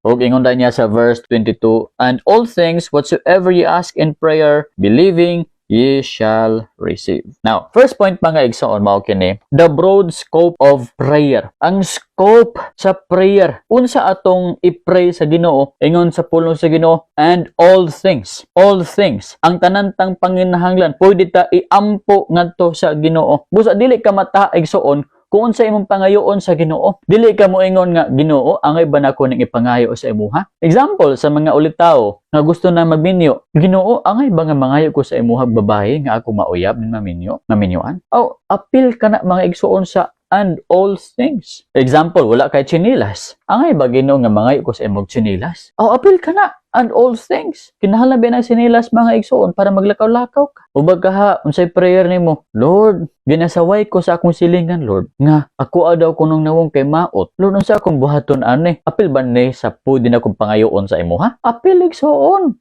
Ug ingon niya sa verse 22, "And all things whatsoever ye ask in prayer, believing, ye shall receive." Now, first point, mga igsoon, mao kini, the broad scope of prayer. Ang scope sa prayer. Unsa atong i-pray sa Ginoo? Ingon sa pulong sa Ginoo, "and all things." All things. Ang tanan tang panginahanglan pwede ta iampo ngadto sa Ginoo. Busa dili ka mata, igsoon, kung unsa imong pangayoon sa Ginoo. Dili ka moingon nga, "Ginoo, angay ba nako ning ipangayo sa imuha?" Example sa mga ulitawo nga gusto na magminyo. "Ginoo, angay ba nga mangayo ko sa imuha babae nga ako mauyab nin maminyo, maminyoan?" Oh, apil ka na, mga igsoon, sa "and all things." Example, wala kay tsinilas. "Angay ba, Ginoo, nga mangayo ko sa imong tsinilas?" Oh, apil ka na "and all things." Kinahanglan ba ng tsinilas, mga igsoon, para maglakaw-lakaw ka? O bagaha, unsay prayer nimo? "Lord, ginasaway ko sa akong silingan, Lord, nga ako daw kunong nawong kay maot. Lord, unsa akong buhaton ani?" Apil ba ni sa pwede na akong pangayoon sa imuha? Apil, igsoon.